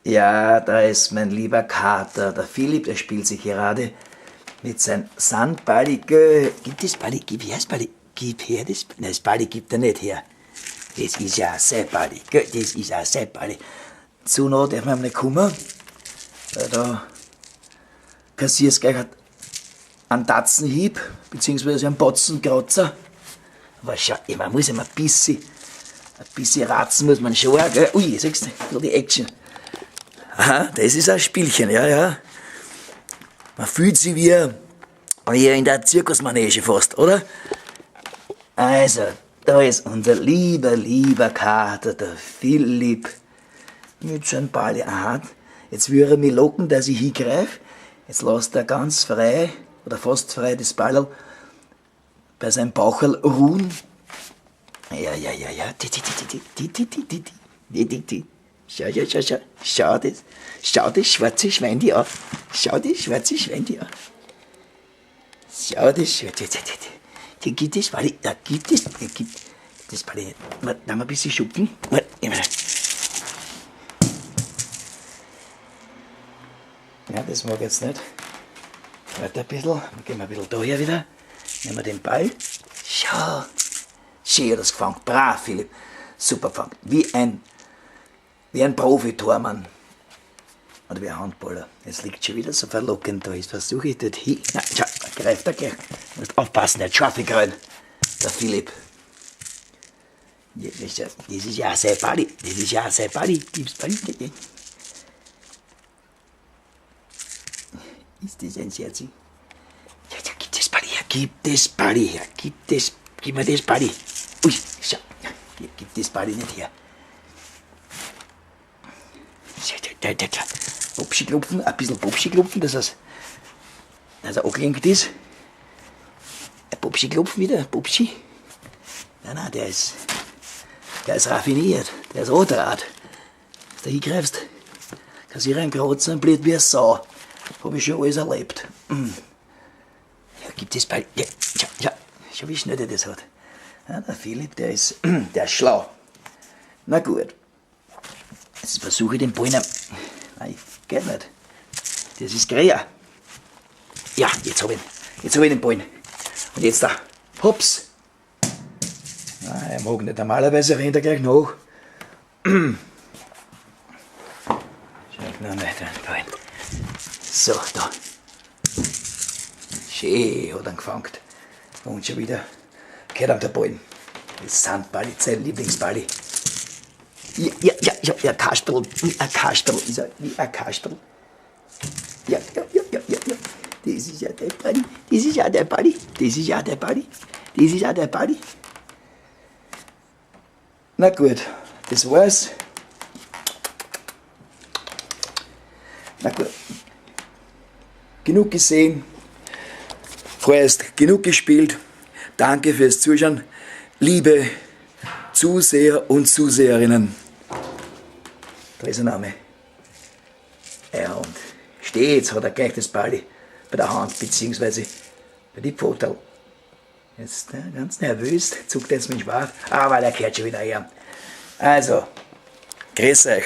Ja, da ist mein lieber Kater, der Philipp, der spielt sich gerade mit seinem Sandballi. Gib das Balli, gib her das Balli, gib her das, nein, das Balli gibt er nicht her. Das ist ja sein Balli, das ist auch sein Balli. Zu nah darf man ihm nicht kommen, weil da kassierst gleich einen Tatzenhieb, beziehungsweise einen Potzenkratzer. Aber schau, man muss immer ein bisschen ratzen muss man schon auch, gell? Ui, siehst du, die Action. Aha, das ist ein Spielchen, ja, ja. Man fühlt sich wie in der Zirkusmanege fast, oder? Also, da ist unser lieber, lieber Kater, der Philipp, mit seinem Balli. Aha, jetzt will er mich locken, dass ich hingreife. Jetzt lässt er ganz frei, oder fast frei, das Ballerl bei seinem Baucherl ruhen. Ja, ja, ja, ja. Ti, ti, ti, ti, ti, ti, ti, ti, ti, ti, ti. Schau, schau, schau, schau. Schau das schwarze Schwein die an. Schau das schwarze Schwein die an. Schau das schwarze. Die gibt es, warte, da gibt es, da gibt das Balli nicht. Warte, da mal ein bisschen schuppen. Warte, ja, das mag ich jetzt nicht. Warte ein bisschen, dann gehen wir ein bisschen da her wieder. Nehmen wir den Ball. Schau. Schön hat das gefangen. Brav, Philipp. Super gefangen. Wie ein Profi-Tormann. Oder wie ein Handballer. Jetzt liegt schon wieder so verlockend da. Jetzt versuche ich dort hin. Na, schau, da greift er gleich. Du musst aufpassen, der hat scharfe Krallen. Der Philipp. Ja, das ist ja sein Balli. Das ist ja sein Balli. Gib's Balli. Ist das ein Scherz? Ja, ja, gib das Balli her. Gib das Balli her. Gib mir das Balli. Ui, schau. Gib das Balli nicht her. Popschi klopfen, ein bisschen Popschi klopfen, dass er angelenkt ist. Ein Popschi klopfen wieder, Popschi. Nein, nein, der ist raffiniert, der ist Rotrad. Wenn du hingreifst, kannst du reinkratzen und blöd wie eine Sau. Hab ich schon alles erlebt. Ja, gibt es bei. Ja, ja, schau, wie schnell der das hat. Ja, der Philipp, der ist schlau. Na gut. Jetzt versuche ich den Ball noch. Nein, geht nicht. Das ist Gräher. Ja, jetzt hab ich ihn. Jetzt hab ich den Ball. Und jetzt da. Hops. Nein, er mag nicht. Normalerweise rennt er gleich nach. Schaut noch nicht den Ball. So, da. Schön hat er ihn gefangen. Und schon wieder gehört ihm der Ball. Das Sandballi, sein Lieblingsballi. Ja, ja, ja, ja, ja, Kasperl, ein Kasperl, ist er, wie ein Kasperl. Ja, ja, ja, ja, ja, ja. Das ist ja der Balli, das ist ja der Balli, das ist ja der Balli, das ist ja der Balli. Na gut, das war's. Na gut. Genug gesehen, vorerst genug gespielt. Danke fürs Zuschauen, liebe Zuseher und Zuseherinnen. Da ist ein Name. Ja, und stets hat er gleich das Balli bei der Hand, beziehungsweise bei den Pfoterl. Jetzt ne, ganz nervös, zuckt jetzt mit Schwaf, aber der kehrt schon wieder her. Also, grüß euch.